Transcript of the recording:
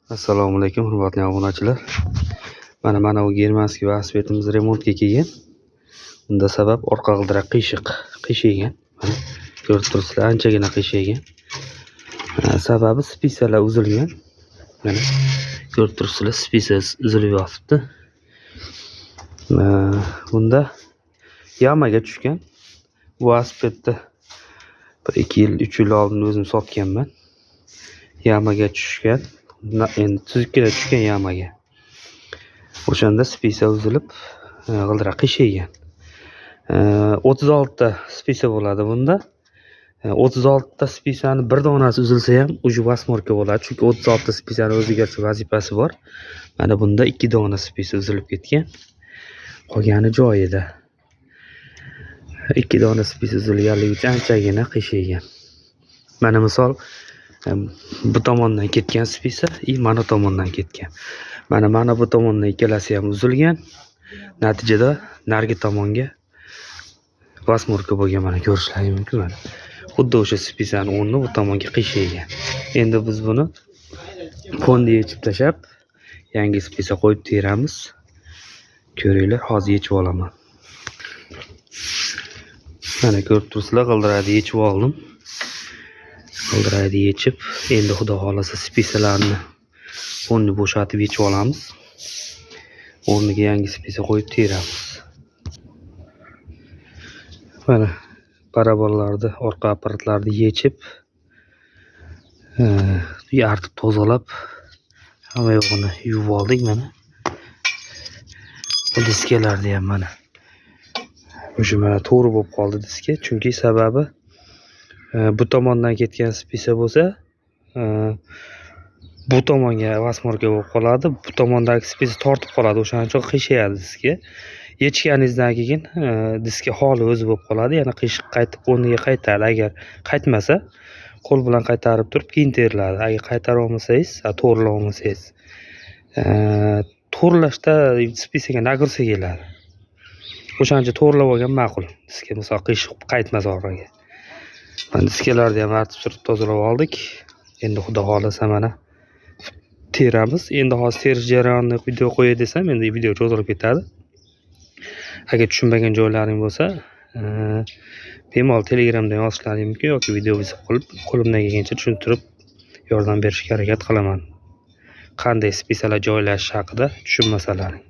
Assalomu alaykum, hurmatli obunachilar. Mana bu германский velosipedimiz remontga kelgan. Unda sabab orqa g'ildirak qiyshiq, qiyshaygan. Mana ko'rib turibsizlar, anchagina qiyshaygan. Sababi спица lar uzilgan. Mana ko'rib turibsizlar, спица uzilib yotibdi. Bunda яма ga tushgan. Bu velosipedni bir 2 yil, 3 yil oldin o'zim sotganman. Яма ga tushgan. Endi tuzukkina tushgan яма ga. O'shanda спица uzilib, g'ildirak qiyshaygan. 36 ta спица bo'ladi bunda. 36 ta спица ni bir donasi uzilsa ham уже восьмерка bo'ladi. Chunki 36 ta спица ni o'ziga yarasha vazifasi bor. Mana bunda 2 dona спица uzilib ketgan. Qolgani joyida. 2 dona спица uzilganligi uchun anchagina qiyshaygan. Mana misol bu tomondan ketgan спица и mana tomondan ketgan. Mana bu tomondan ikkalasi ham uzilgan. Natijada narigi tomonga восьмерка bo'lgan, mana ko'rishlaring mumkin mana. Xuddi o'sha спица ni o'rni bu tomonga qiyshaygan. Endi biz buni fonni yechib tashlab, yangi спица qo'yib teramiz. Ko'ringlar, hozir yechib olaman. Mana ko'rib turibsizlar, g'ildirakni yechib oldim. G'ildirakni yechib, endi xudo xohlasa спица larni fonni bo'shatib yechib olamiz. O'rniga yangi спица qo'yib teramiz. Mana барабан larni, orqa apparatlarni yechib, artib tozalab, hamma yog'ini yuvib oldik mana. Bu diskalarni ham mana. O'sha mana to'g'ri bo'lib qoldi diska, chunki sababi bu tomondan ketgan спица bo'lsa, bu tomonga восьмерка bo'lib qoladi. Bu tomondagi спица tortib qoladi, o'shaning uchun qiyshayadi diska. Yechganingizdan keyin diska holi o'zi bo'lib qoladi, yana qiyshiq qaytib o'rniga qaytadi. Agar qaytmasa, qo'l bilan qaytarib turib keyin teriladi. Agar qaytara olmasangiz, to'g'rilay olmasangiz, to'g'rilashda спица ga нагрузка keladi. O'shaning uchun to'g'rilab olgan ma'qul. Diska misol qiyshiq qaytmasa orqaga. Mana diskalarni ham artib surib tozalab oldik. Endi xudo xohlasa mana teramiz. Endi hozir terish jarayonini video qo'yay desam, endi video cho'zilib ketadi. Agar tushunmagan joylaring bo'lsa, bemalol Telegramda yozishlaring mumkin yoki video qilib, qo'limdan kelgancha tushuntirib yordam berishga harakat qilaman. Qanday спица lar joylashishi haqida tushunmasalaring.